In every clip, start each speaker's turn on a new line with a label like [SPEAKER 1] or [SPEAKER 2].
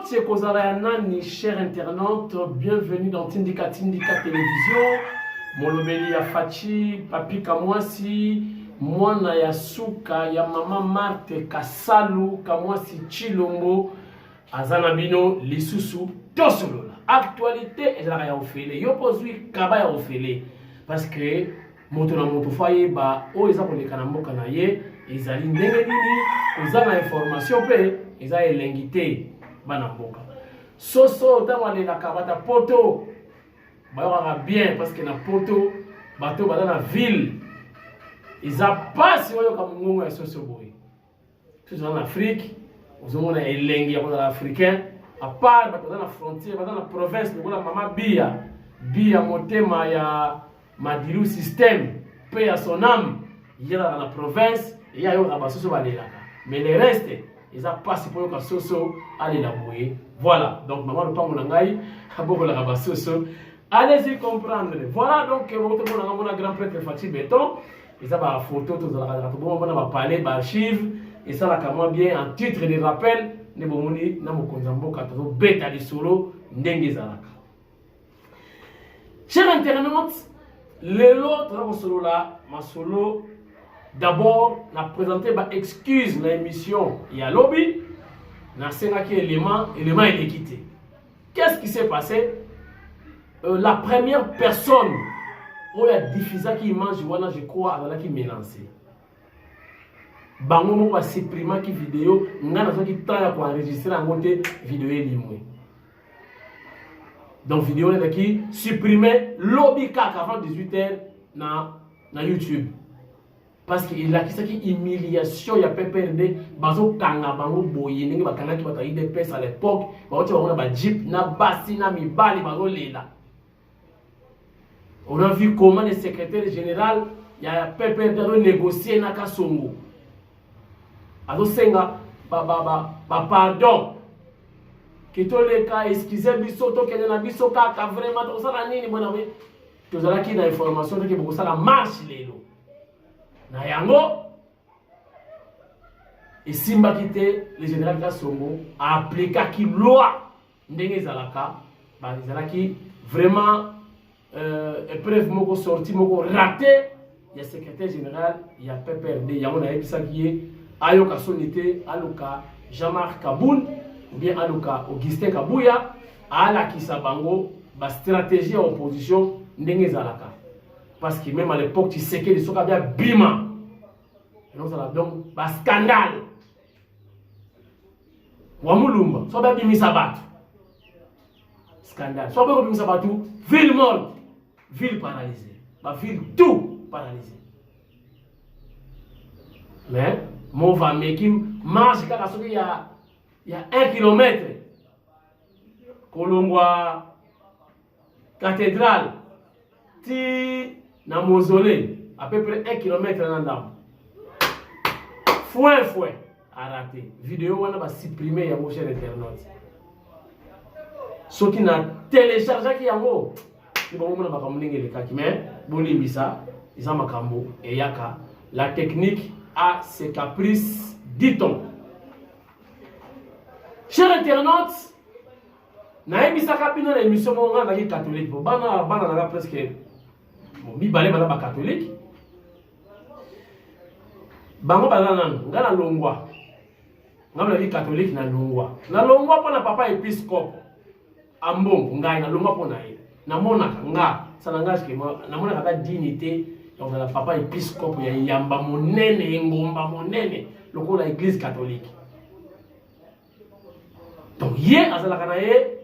[SPEAKER 1] Faute ekozala ya nani? Cher internaute, bienvenue dans Tindika Tindika Télévision. Molobeli ya Fatshi, Papi Kamwasi, mwana ya suka ya mama Marthe Kasalu Kamwasi Tshilombo aza na bino lisusu. Tosolola actualité, ezalaka ya ofele. Yo mpo ozwi kaba ya ofele, parce que moto na moto faut ayeba oyo eza koleka na mboka na ye ezali ndenge nini. Kozanga information mpe eza elengi te. Bana mboka, soso ntango alelaka, bata poto bayokaka bien, parce que na poto bato baza na ville, eza mpasi oyoka mongongo ya soso boye. Soso na Afrique, ozomona elengi ya kozala africain, à part bato baza na frontière, baza na province, lokola mama Bia Bia, motema ya Madilu système mpe ya sonam, ye azalaka na province, ye ayokaka basoso balelaka, mais le reste eza mpasi mpo oyoka soso alela boye. Voilà, donc mama lopango na ngai abokolaka basoso, allez-y comprendre. Voilà, donc bokotomonanga mona grand prêtre Fatshi Béton. Eza bafoto tozalaka toboma mpona bapale baarchive, esalaka mwa bien en titre de rappel. Nde bomoni na mokonzi ya mboka, tozobeta lisolo ndenge ezalaka. Cher internaute, lelo toza kosolola masolo. D'abord na présente baexcuse na émission ya lobi. Nasengaki élément, élément eleki te. Qu'est-ce qui s'est passé? La première personne oyo adiffusaki image wana, je crois azalaki menacé. Bango moko basupprimaki video. Ngai nazwaki temps ya koenregistrer yango te, video elimwe. Donc video wana ezalaki supprime lobi kaka avant 18 heures na YouTube, parce que elakisaki humiliation ya PPRD. Bazokanga bango boye ndenge bakangaki bato ya UDPS à l'époque, baotia bango na bajeep, na basi na mibali bazolela. On a vu comment le secrétaire général ya PPRD azonégocier na Kasongo, azosenga bapardon ke toleka, excuse biso, tokende na biso kaka. Vraiment, tokosala nini? Bona tozalaki na information toke bokosala marche lelo na yango, esimbaki te. Le général Kasongo aaplikaki loi ndenge ezalaka. Ezalaki vraiment épreuve moko, sortie moko raté ya secrétaire général ya PPRD. Yango nayebisaki ye ayoka soni te, aluka Jean-Marc Kabund ou bien aluka Augustin Kabuya, alakisa bango bastratégie ya opposition ndenge ezalaka, parce que même à l'époque Tshisekedi, soki abia bima, ezozala donc bascandale. Wamulumba so babimisa bato, scandale. So bakobimisa bato, ville morte, ville paralysée, baville tout paralysé. Mais mova ameki marche kaka soki ya 1 kilomètre kolongwa cathédrale ti na mausolée, à peu près 1 kilomètre na ndambo, foin foin, araté. Video wana basupprime yango. Cher internaute, soki na téléchargeaki yango te, bomona makambo ndenge elekaki. Mais bolimbisa, eza makambo eyaka, la technique a ses caprices, dit-on. Cher internaute, nayebisaka bino na émission moko, ngai nazalaki catholique. Bo bana nanga presque, bon, mibale baza bacatholique, bango baza nanu. Ngai nalongwa, ngai nazalaki catholique, nalongwa. Nalongwa mpo na papa épiscope Ambongo. Ngai nalongwa mpo na ye. Namonaka nga, ça n'engage que moi, namonaka ata dignité ya kozala papa épiscope ya eyamba monene, engomba monene lokola Église catholique. Donc ye azalaka na ye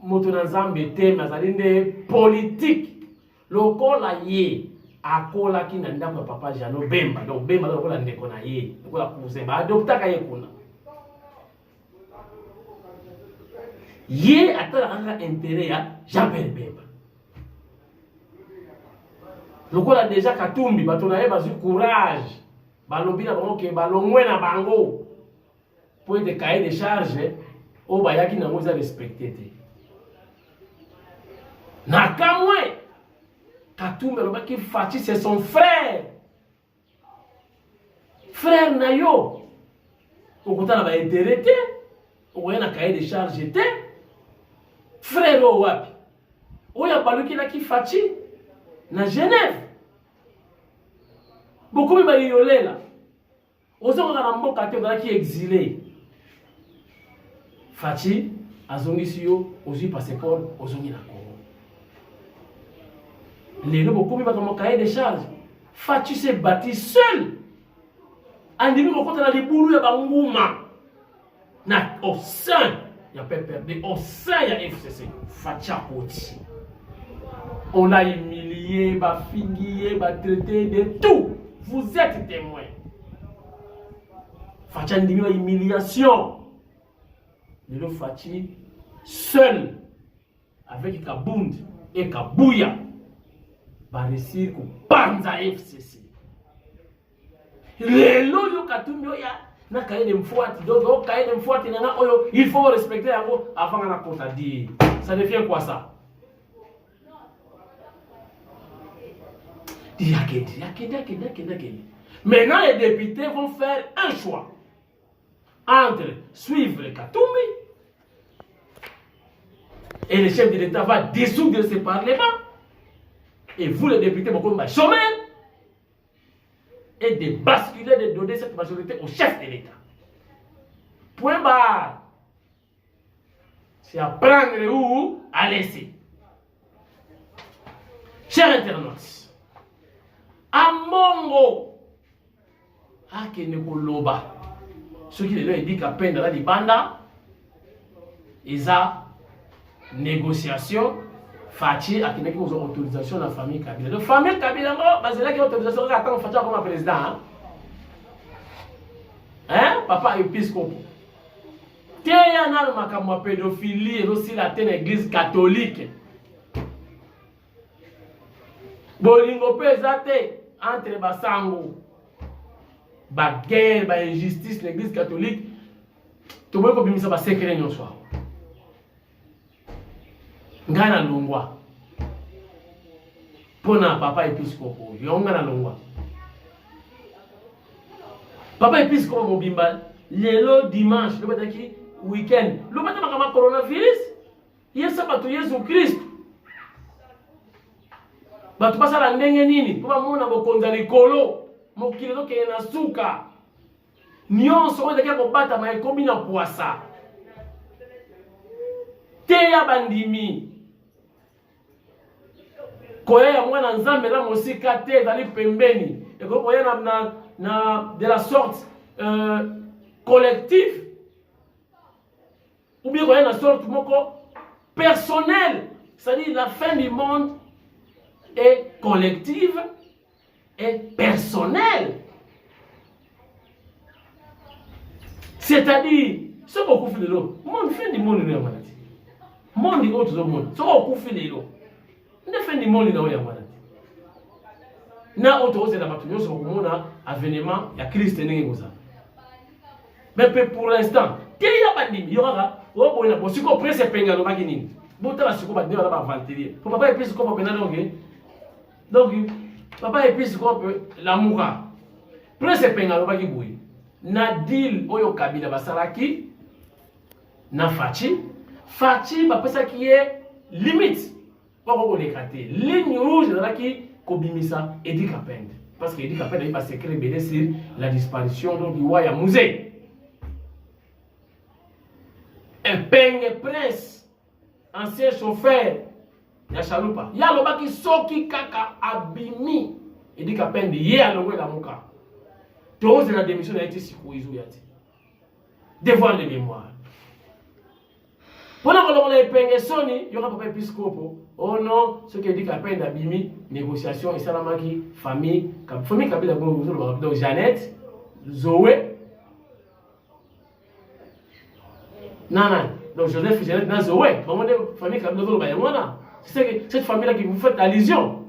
[SPEAKER 1] moto na Nzambe te, me azali nde politique. Lokola ye akolaki na ndako ya papa Jano Bemba, donc Bemba aza lokola ndeko na ye, lokola cousin, baadoptaka ye kuna. Ye atalaka kaka intérêt ya Jean Pierre Bemba. Lokola déjà Katumbi, bato na ye bazwi courage, balobi na bango ke balongwe na bango po ete cahier de charge oyo bayaki nango eza respecté te. Na kamwe, Katumbi alobaki Fatshi c'est son frère. Frère na yo, okotala baintérêt te. Okoya na cahier de charge te. Frère oyo wapi? Oyo abalukelaki Fatshi na Genève. Bokomi bayiyolela. Ozongaka na mboka te, ozalaki exilé. Fatshi azongisi yo, ozwi passeport, ozongi na Congo. Lelo bokomi makambo cahier de charge. Fatshi s'est bâti seul. Andimi kokota na libulu ya banguma na au sein ya PPRD, au sein ya FCC. Fatshi akoti. On l'a humilié, bafingi ye, batraité de tout. Vous êtes témoin. Fatshi andimi ba humiliation. Lelo Fatshi seul avec Kabund et Kabuya ba réussir kopanza FCC. Lelo yo Katumbi oya na cahier de mfuati, donc o cahier de mfuati na nga oyo il faut respecter yango avant nga na kota dire. Ça devient quoi ça? Akende, akende, akende, akende, akende. Maintenant les députés vont faire un choix entre suivre Katumbi et le chef de l'État va dissoudre ce parlement et vous les députés beaucoup de chômeurs et de basculer, de donner cette majorité au chef de l'État. Point barre. C'est à prendre ou à laisser. Chers internautes, Ambongo akende koloba soki lelo Eddy Kapend aza libanda eza négociation. Fatshi akendaki kozwa autorisation na famille Kabila. Donc famille Kabila yango bazelaki autorisation kaka ntango Fatshi akoma président, hein? Papa épiscopo, teya nano makambo ya pédophilie ezosila te na église catholique. Bolingo mpe eza te entre basango, baguerre, bainjustice na église catholique. Toboyi kobimisa basecret nyonso awa. Ngai nalongwa mpo na papa episkopo oyo. Yango ngai nalongwa papa episkopo mobimba. Lelo dimanche, lobi ezalaki weekend, lobi ata makambo ya coronavirus. Yesa bato Yesu Kristu, bato basala ndenge nini mpo bamona bokonzi ya likolo? Mokili ezokende na suka. Nyonso oyo ezalaki ya kobatama ekomi na pwasa. Teya bandimi. Koya ya mwana Nzambe eza mosika te, ezali pembeni. Ekoki koya na de la sorte collective ou bien koya na sorte moko personnelle. C'est-à-dire la fin du monde est collective et personnelle. C'est-à-dire soki okufi lelo, monde, fin du monde no yango wana te. Monde oyo tozomona, soki okufi lelo nde fin du monde na oyo yango wana te. Na oyo tokozela, bato nyonso bakomona avènement ya Christ ndenge ekozala. Mais mpe pour l'instant, teya bandimi. Yo kaka oyo boye na bosiko. Prince Epenge alobaki nini? Botala sikoyo bandimi baza baaventurier. Po papa episcope mpena, donc papa episcope lamuka. Prince Epenge alobaki boye: na deal oyo Kabila basalaki na Fatshi, Fatshi bapesaki ye limite poko koleka te. Ligne rouge ezalaki kobimisa Eddy Kapend, parce que Eddy Kapend ayebi basecret ebele sur la disparition, donc liwa ya Mzee. Epenge Prince, ancien chauffeur ya Chalupa, ye alobaki soki kaka abimi Eddy Kapend, ye alongwe Lamuka. Tozela démission na ye ti sikoyo ezoya te. Devoir de mémoire mpona kolongola Epenge soni. Yoka papa episcopo: oh non, soki Eddy Kapend abimi, négociation esalamaki famille Kabila. Bongo donc Jeannette, Zoé na nani, donc Joseph, Jeannette na Zoé, bango nde famille Kabila. Ozoloba yango wana, c'est cette famille là qui vous fait allusion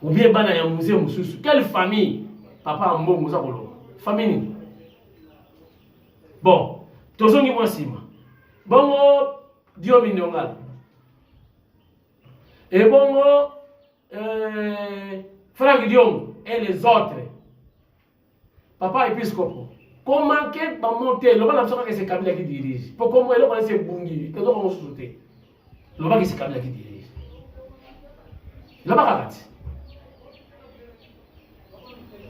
[SPEAKER 1] ou bien bana ya Mzee mosusu? Quelle famille, papa ya mbongo? Oza koloba famille nini? Bon, tozongi mwa nsima. Bongo Diomi Ndongala, ebongo Frank Diongo et les autres, papa episcopo. Komanke bango te, loba na biso kaka c'est Kabila qui dirige. Po kombo eloko wana ebungi, eloko mosusu te. Loba que c'est Kabila qui dirige. Loba kaka ti.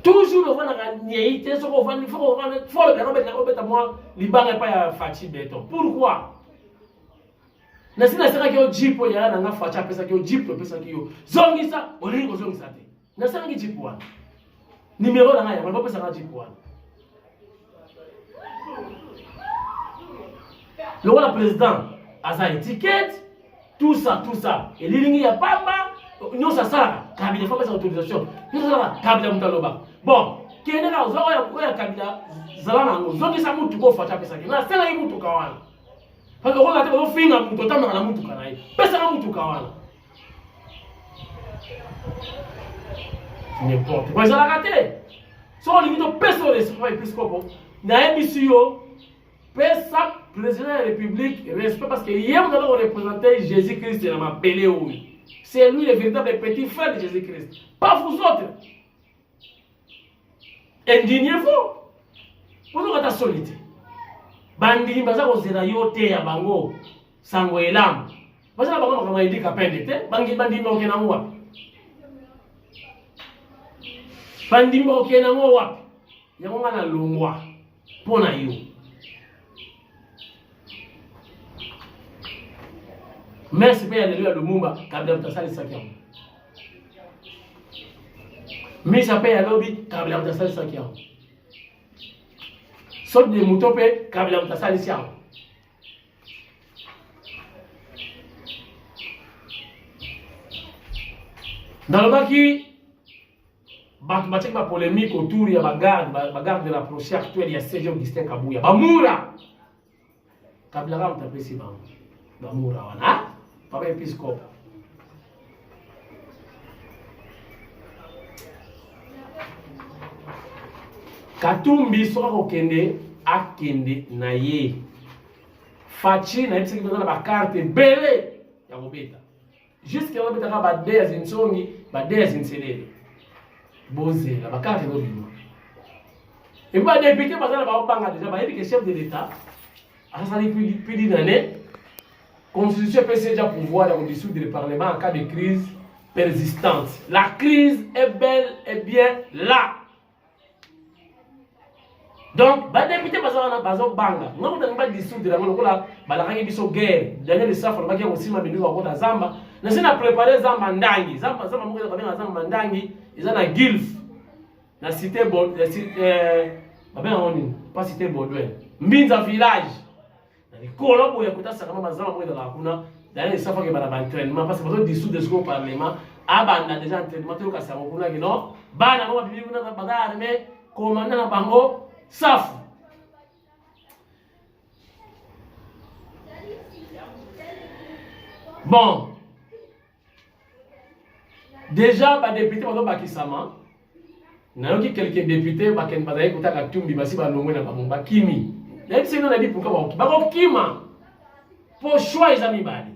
[SPEAKER 1] Toujours ofandaka nyei te soki ofandi fo ofanda fo olobela obeta obeta mwa libanga epai ya Fatshi Beton. Pourquoi? Nasi nasekaki yo jeep oyo yaya na nga Fatshi apesaki yo jeep topesaki yo. Zongisa olingi kozongisa te. Nasalaki jeep wana. Numero na ngai yango bapesa nga jeep wana. Lokola président aza étiquette tout ça tout ça elilingi ya pamba nyonso asalaka kabila fo apesa autorisation nyonso asalaka kabila moto aloba bon kende kaka ozwa oyo ya kabila zala na yango zongisa motuka oyo Fatshi apesaki nasalaki motuka wana parce que okoka te bazofinga moto otambaka na motuka na ye pesaka motuka wana n'importe quoi ezalaka te soki olingi topesa yo respect episkopo nayebisi yo pesa président ya république respect parce que ye moto aza koreprésente jésus christ na mabele oyo c'est lui le véritable petit frère de jésus christ pas vous autres Indignez-vous. Bozoka ata soni te. Bandimi baza kozela yo te ya bango sango elamu. Baza na bango makambo ya Eddy Kapende te. Bangi bandimi bakokende yango wapi? Bandimi bakokende yango wapi? Yango nga na longwa mpo na yo. Merci mpe ya lelo ya Lumumba Kabila moto asalisaki yango. Misa mpe ya lobi Kabila moto asalisaki yango. Saute de mouton mpe Kabila moto asalisi yango. Nalobaki bato batiaki ba polemique autour ya bagarde bagarde de rapproché actuel ya CG Augustin Kabuya bamura Kabila kaka moto apesi bango bamura wana papa episcope Katumbi soki akokende akende na ye Fatshi nayebisaki bino na bakarte ebele ya kobeta Jusque wana betaka ba de ya zinsongi, ba de ya zinselele. Bozela ba carte ezobima. Et puis ba député baza na bango banga déjà bayebi que chef de l'État asali plus d'une année constitution epesi déjà pouvoir ya kodissoudre le parlement en cas de crise persistante. La crise est belle et bien là. Donc ba député baza wana bazobanga nga kuta ba dissoudre yango lokola balakaki biso guerre Daniel Safu alobaki ya kosima minduki akota zamba nasi na prépare zamba ndangi zamba zamba moko eza babenga zamba ndangi eza na Gulf na cité bo eh, babenga yango nini pas cité Baudouin Mbinza village na likolo boye kota sakama bazamba moko ezalaka kuna Daniel Safu akebana ba entraînement parce que bazo dissoudre sikoyo parlement abanda déjà entraînement toyoka sango kuna kino bana bango babimi kuna baza armée commandant na bango Safu bon Dejà ba depute bazo bakisama. Nayoki quelques députés bakende bazali kota Katumbi basi balongwe na bango bakimi. Nayebisi bino nayebi pourquoi bakoki bakokima. Po choix eza mibale.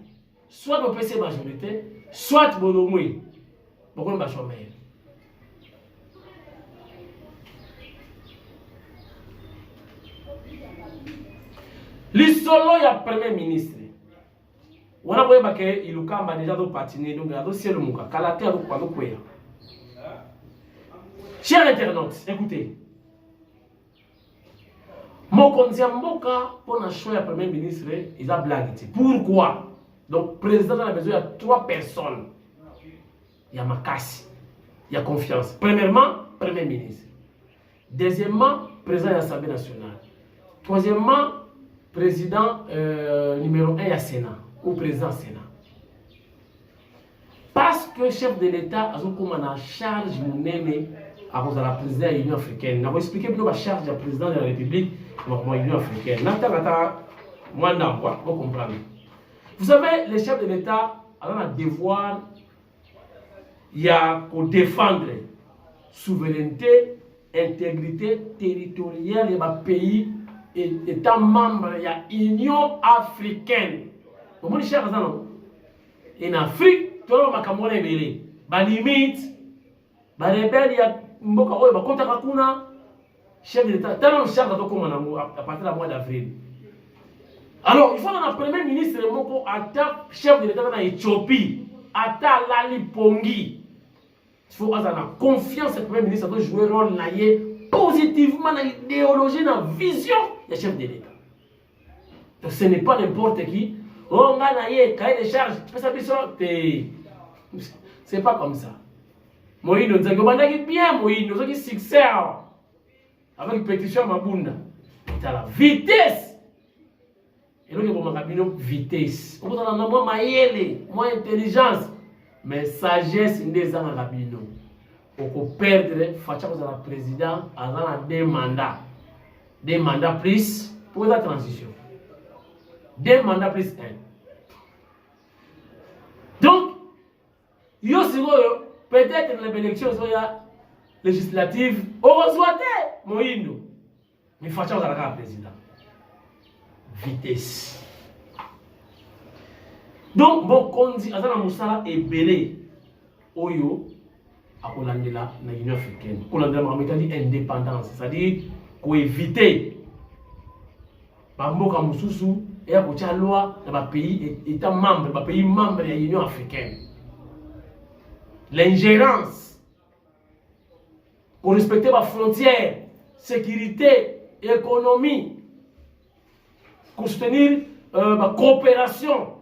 [SPEAKER 1] Soit bopesi majorité, soit bolongwe. Bokomi ba chômeurs. Lisolo ya premier ministre wana boyeba ke ilukamba deja azo patine donc azo sielumuka kala te azokweya cher internaute écoutez mokonzi ya mboka mpo na choix ya premier ministre eza blague te pourquoi donc président aza na besoin ya trois personnes ya makasi ya confiance premièrement premier ministre Deuxièmement, président ya Assemblée nationale. Troisièmement, président euh, numéro 1 ya Sénat ou président Sénat. Parce que chef de l'État azokoma na charge monene akozala président ya Union africaine. Nako expliquer bino ba charge ya président de la République na Union africaine. Natanga ata mwa ndambo bo comprendre. Vous savez, le chef de l'État aza na devoir ya ko défendre souveraineté, intégrité territoriale ya ba pays étant membre ya Union africaine. Omoni cher aza nango en Afrique toloba makambo wana ebele ba limite ba rebelle ya mboka oyo bakotaka kuna. Chef de l'État, tala charge azokoma nango à partir ya mois d'avril. Alors, il faut na premier ministre moko ata chef de l'État na Éthiopie, ata alali pongi. Il faut aza na confiance ya premier ministre azo jouer rôle na ye positivement na idéologie na vision ya chef de l'État. Donc ce n'est pas n'importe qui. Oh nga na ye cahier de charge pesa biso te. C'est pas comme ça. Moyindo Nzangi obandaki bien Moyindo ozaki succès awa avec pétition ya Mabunda. Tala vitesse eloko ebomaka bino vitesse okozala na mwa mayele mwa intelligence mais sagesse nde ezangaka bino okoperdre faci akozala président aza na deux mandats deux mandats plus po eza transition deux mandats plus un donc yo sikoyo peut-être na baélection ezoya législative okozwa te moyindo mais faci akozala kaka président vitesse donc mokonzi aza na mosala ebele oyo akolandela na union africaine kolandela makambo etali indépendance c'est-à-dire koevite bamboka mosusu eya kotya loi na bapays état membre bapays membre ya union africaine l'ingérence korespecte bafrontière sécurité économie kosoutenir euh, bacoopération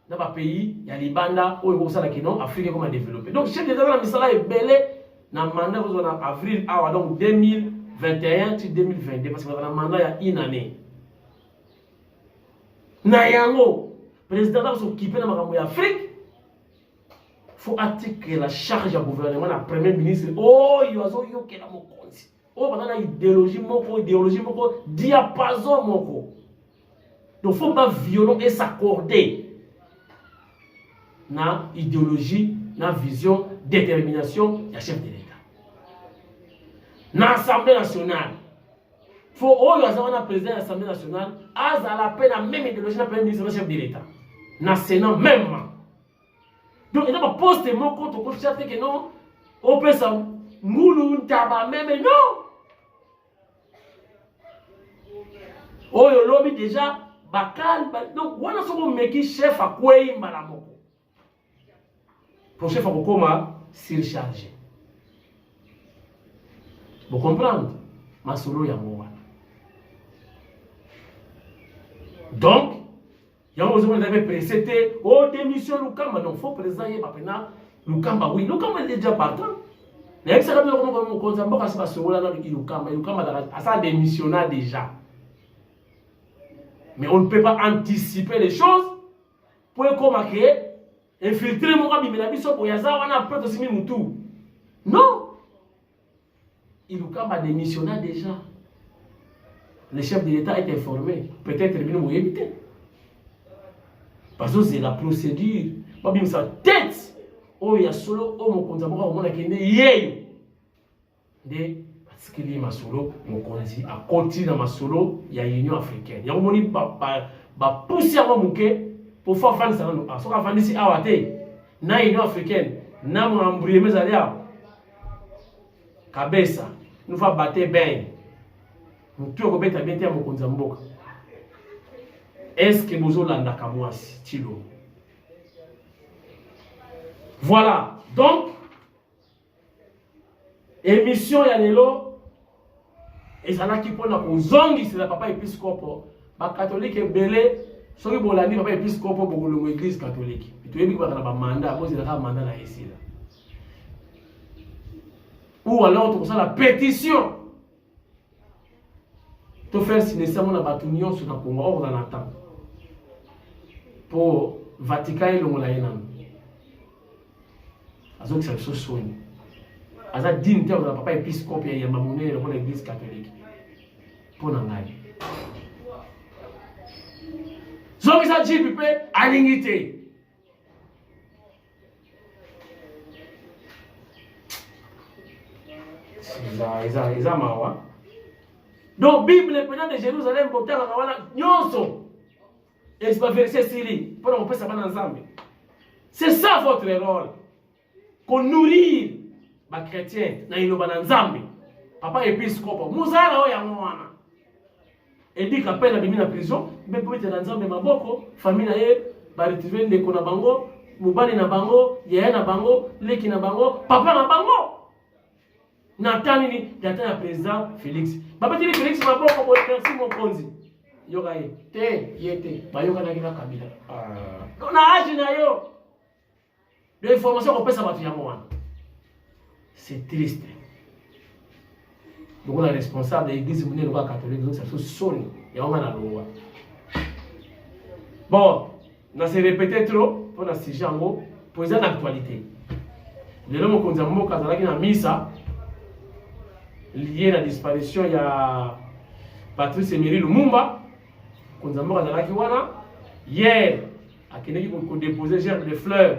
[SPEAKER 1] na ba pays ya libanda oyo ekosala kino Afrique ekoma développer. Donc chef d'État na misala ebele na mandat kozwa na avril awa donc 2021 ti 2022 parce que na mandat ya une année. Na yango président aza kosokipe na makambo ya Afrique faut atikela charge ya gouvernement na premier ministre oyo azoyokela mokonzi oyo baza na idéologie moko idéologie moko diapason moko donc faut ba violon et s'accorder na idéologie na vision détermination ya chef de l'état na assemblée nationale fo oyo aza wana président ya assemblée nationale azala mpe na même idéologie na premier ministre na chef de l'état na sénat mêmement donc eza baposte moko tokotia te ke non opesa ngulu ntaba meme non oyo lobi deja bakal ba, donc wana soki omeki chef akwei mbala moko po chef akokoma surcharge bocomprendre masolo yango wana donc yango ozomona eza mpe presse te o oh, démission lukamba donc faut président yeba mpena lukamba oui lukamba est déjà partant nayebisaka bino moko mokonzi ya mboka asi basolola nanu ilukamba ilukamba asa démissionna déjà mais on ne peut pas anticiper les choses mpo ekoma ke infiltré moko abimela biso boye aza wana apres tosimi motu non Ilukamba démissionna déjà. Le chef de l'État est informé. Peut-être bino boyebi te. Bazozela procédure babimisa tête oyo ya solo oyo mokonzi ya mboka akomonaki nde yeyo nde batikeli ye masolo mokonzi akoti na masolo ya union africaine yango moni bapusi yango moke po fo afandisa nano ah, soki afandisi awa te na union africaine na moambrieme ezali awa kabesa nous va battre ben mutu ekobeta bien te ya mokonzi ya mboka est-ce que bozolandaka mwasi tilo voilà donc émission ya lelo ezalaki mpona kozongisela papa episkopo bakatolike ebele soki bolandi papa episkopo bokolongo eglise katolike toyebi kobaka na bamanda bozelaka manda na esila ou alors tokosala pétition to faire signer yango na bato nyonso na Congo okozala na temps mpo Vatican elongola ye nano azokisa biso soni aza digne te kozala papa episcope ya yamba monene lokola église catholique mpo na ngai zongisa jipe mpe alingi te eza eza eza mawa donc bible mpena de jérusalem botangaka wana nyonso baverse esili mpo na kopesa bana nzambe c'est ça votre rôle konourrir bachrétien na liloba na nzambe Papa episkopo, mosala na yo yango wana. Eddy Kapend abimi na prison, mpe bobetela Nzambe maboko, famille na ye ba retrouver ndeko na bango, mobali na bango, yaya na bango, leki na bango, papa na bango. Na temps nini? Na temps ya président Félix. Babeteli Félix maboko boye, merci mokonzi. Yoka ye te, ye te, bayokanaki na Kabila. Ah. Na age na yo. De information kopesa bato yango wana. C'est triste. Lokola responsable ya église monene lokola catholique, ezongisa biso soni yango nga nalongwa. Bon, na se répéter trop mpo na sujet yango mpo eza na actualité. Lelo mokonzi ya mboka azalaki na misa lié na disparition ya Patrice Emery Lumumba. Mokonzi ya mboka azalaki wana hier, akendeki kodepose gerbe de fleurs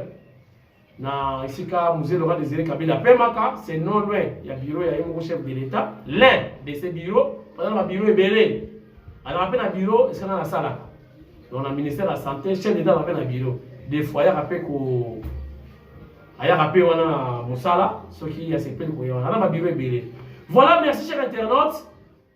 [SPEAKER 1] na esika Mzee Laurent Désiré Kabila apemaka. C'est non loin ya bureau ya ye moko chef de l'État, l'un de ces bureaux. Baza na babureau ebele, azalaka mpe na bureau esika nga nasalaka, donc na ministère ya Santé. Chef d'État azalaka mpe na bureau, des fois ayaka mpe ko ayaka mpe wana na mosala soki asepeli koya wana na babureau ebele. Voilà, merci cher internaute,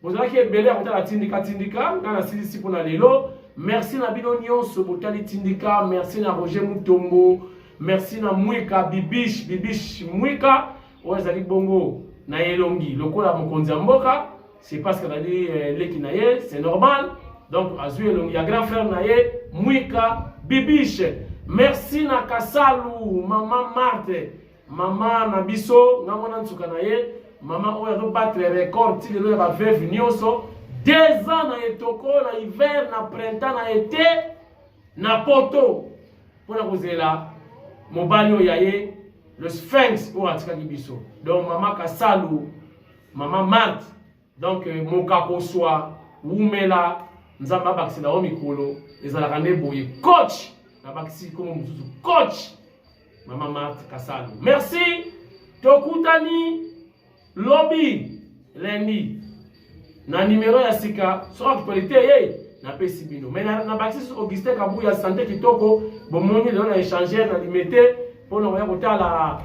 [SPEAKER 1] bozalaki ebele ya kotala Tindika Tindika. Ngai nasilisi mpona lelo. Merci na bino nyonso botali Tindika. Merci na Roger Mutombo, merci na Mwika Bibish, Bibish Mwika oyo azali bongo na elongi lokola mokonzi ya mboka. C'est parce que azali leki na ye, c'est normal, donc azwi elongi ya grand frère na ye. Mwika Bibish, merci na Kasalu, mama Marte, mama na biso, nga mwana nsuka na ye, mama oyo azobattre record ti lelo ya baveuve nyonso, 2 ans na etoko, na hiver, na printemps, na été, na poto, mpona kozela mobali oyo ya ye, le Sphinx oyo atikaki biso. Donc mama Kasalu, mama Marte, donc mokakoswa wumela, Nzambe abakisela yo mikolo. Ezalaka nde boye, coach nabakisi kombo mosusu, coach mama Marte Kasalu. Merci, tokutani lobi lundi na numero ya sika. Soki actualité ye napesi bino, mais nabakisi Augustin Kabuya, santé kitoko. Bomoni lelo na échangeur na Limete mpona koya kotala,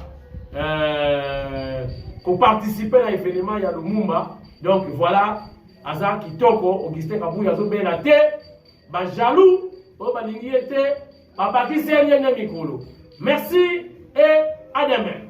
[SPEAKER 1] koparticiper na événement ya Lumumba. Donc voilà, aza kitoko. Augustin Kabuya azobela te. Bajaloux oyo balingi ye te, babakisi ye ndenge mikolo. Merci et à demain.